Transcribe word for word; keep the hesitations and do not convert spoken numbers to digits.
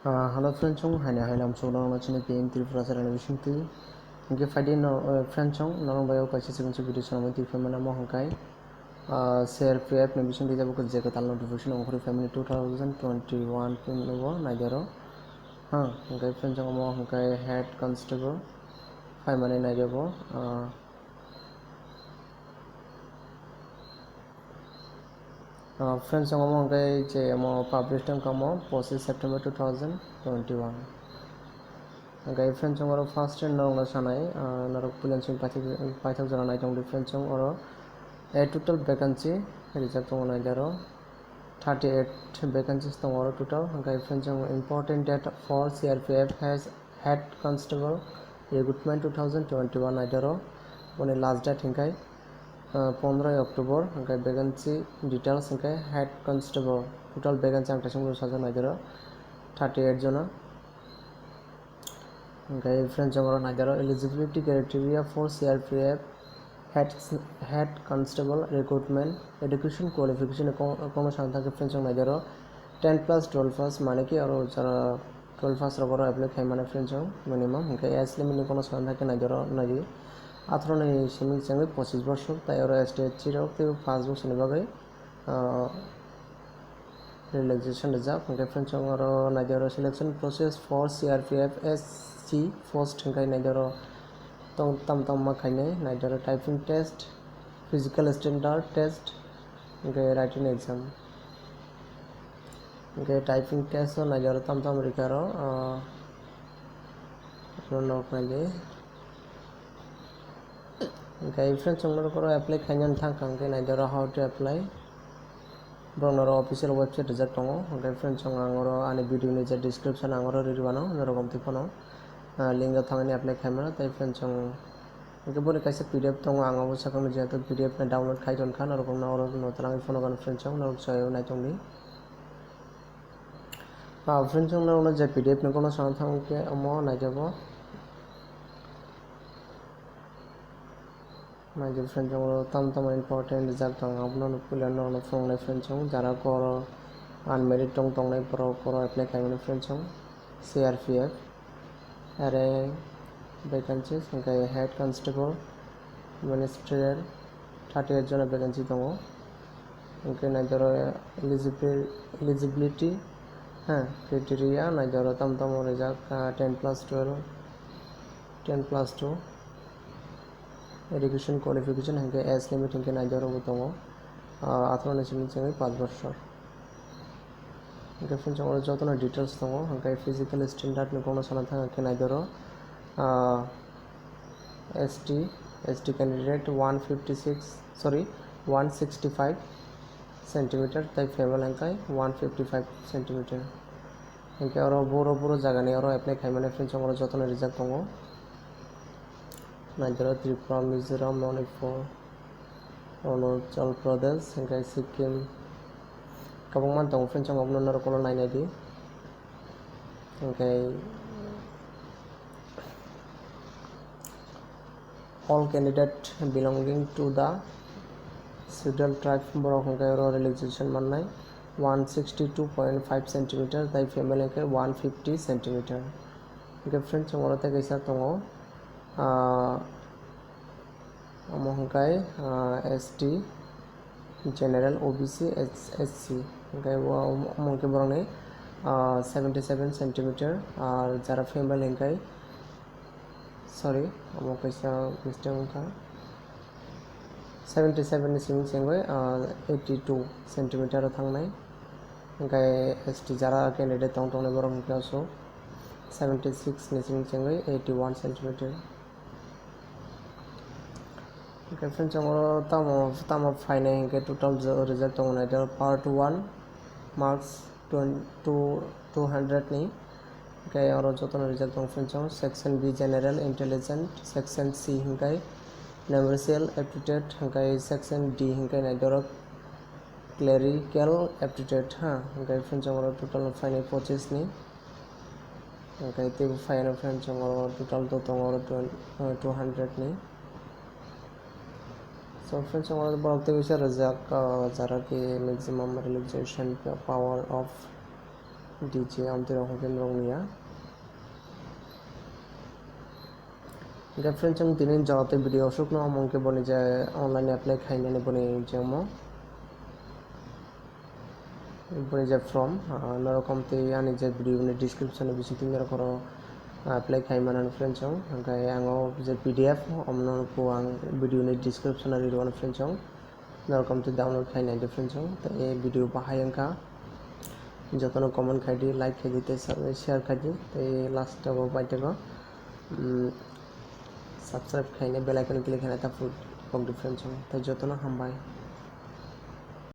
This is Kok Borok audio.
Ah, hello friend song, haino haino amsong norok no chini P M Tripura channel bising twi. Hingke phaidi no, eh, friend song, norok bai o kaisa chikon chikon video sanamani twi phaimani amo hingkai, ah, C R P F ni bising twi tabuk je kwtal notification ongkhorwi phaimani two thousand twenty-one pin no bo naidaro. Ha, hingkai friend song amo hingkai head constable phaimani naidaro. Ah, Ah, friends, omo hwnkhe je omo publish tong kamo pochishe September two thousand twenty-one. Hwnkhe friends, omo oro first time norokno sanai, ah, norok puila chwng paithak, paithak jora naitongdi friends, oro a total vacancy rijak tongo naidi oro thirty-eight vacancies tongo oro total. Hwnkhe friends, omo important date for C R P F has Head Constable Recruitment two thousand twenty-one naidi oro, boni last date hwnkhe, ah, pondro October, hwnkhe vacancy details hwnkhe Head Constable, total vacancy ang teisa mung sajak naidi oro thirty-eight jona. Hwnkhe friends, oro naidi oro eligibility criteria for C R P F Head, Head Constable Recruitment, education qualification ko-, kono sana thangkhe friends, naidi oro ten plus twelve pass, mane ki oro jara twelve pass rok oro apply khai mano friends, minimum. Hwnkhe age limit ni kono sana thangkhe naidi oro naidi atharo ni simi chengwi pochis bosor, tai oro S T S C rok tei pass bosor ni bagwi, ah, relaxation rijak. Hwnkhe friends, oro naidi oro selection process for C R P F S C post hwnkhe naidi oro tong tam tam ma khainai, naidi oro typing test, physical standard test, hwnkhe writing exam. Hwnkhe typing test o naidi oro tam tam rikha oro, ah, norok naidi. Hwnkhe friends, chwng norok oro apply khainani thangkha, hwnkhe naidi oro how to apply. Borok norok official website rijak tongo, hwnkhe friends, chwng ang oro ani video ni je description ang oro rwrwano, norok omtwi phano, ah, link o thangwi apply khaimano, tei friends, chwng hwnkhe boni kaisa P D F tongo, ang obo sakno jehetu P D F no download khai tonkha, norok no oro no twlangwi phunukgo friends, chwng norok chaywi naitongdi. Ah, friends, chwng norokno je P D F ni kono sana thang khe omo naijabo. Naijak friends, chwng oro tamo tamo important rijak tong, abono puila norokno phunuknai friends, chwng jara koro unmarried tong tongnai borok koro apply khaimani friends, chwng C R P F. Are vacancies hwnkhe head constable, ministerial, thirty-eight jona vacancy tongo. Hwnkhe naidi oro eligibil-, eligibility, ha, criteria naidi oro tamo tamo rijak, ah, ten plus twelve, ten plus two, education qualification hwnkhe age limit hwnkhe naidi oro bo tongo, ah, atharo ni simi chengwi paanch bosor. Hwnkhe friends, oro jotono details tongo, hwnkhe physical standard ni kokno sana thang khe naidi oro, ah, S T, S T candidate one fifty six, sorry, one sixty five centimeter, tei female hwnkhe one fifty five centimeter. Hwnkhe oro boro boro jagani oro apply khaimani friends, oro jotono rijak tongo. Naidi oro Tripura, Mizoram, Manipur, Arunachal Pradesh, hwnkhe Sikkim, kwbangma tongo friends, abono norok ulo nainai di. Hwnkhe all candidate belonging to the scheduled tribe borok hwnkhe oro relaxation mannai one sixty two point five centimeter, tei female hwnkhe one fifty centimeter. Hwnkhe friends, chwng oro tei kaisa tongo, ah, omo hwnkhe, ah, S T, General, O B C, S C. Hwnkhe bo, omo hwnkhe borokni, ah, seventy seven centimeter, ar jara female hwnkhe, sorry, omo kaisa mistake wngkha. Seventy seven ni simi chengwi, ah, eighty two centimeter o thangnai. Hwnkhe S T jara candidate tong tongnai borok hwnkhe aswk seventy six ni simi chengwi eighty one centimeter. Hwnkhe friends, chwng oro tamo, tamo phainai hwnkhe total je rijak tongo naidi oro part one marks twen-, two, two hundred ni. Hwnkhe oro jotono rijak tongo friends, chwng section B general intelligence, section C hwnkhe numerical aptitude, hwnkhe section D hwnkhe naidi oro clerical aptitude ha. Hwnkhe friends, chwng oro total phainai pochis ni. Hwnkhe teibo phaiyano friends, chwng oro total to tongo oro twen-, uh, two hundred ni. So friends, chwng oro borok tei bisa rijak, uh, jara khe maximum relaxation power of D J amtwi rok hwnkhe norok niya. Hwnkhe friends, chwng tini jora tei video aswkno omo hwnkhe boni je online apply khainani boni je omo. Boni je form, ah, norok amtwi ani je video ni description ni bisingtwi norok oro, ah, apply khai manani friends chwng. Hwnkhe ang o je P D F omono po ang video ni description o ri rwno friends chwng. Norok amtwi download khai nai de friends chwng. Tei video bahai wngkha. Jotono comment khai di, like khai di, tei sa-, share khai di. Tei last o bai teibo, mm, subscribe khai nai, bell icon click khai nai, ta phuru kok di friends chwng. Tei jotono hambai.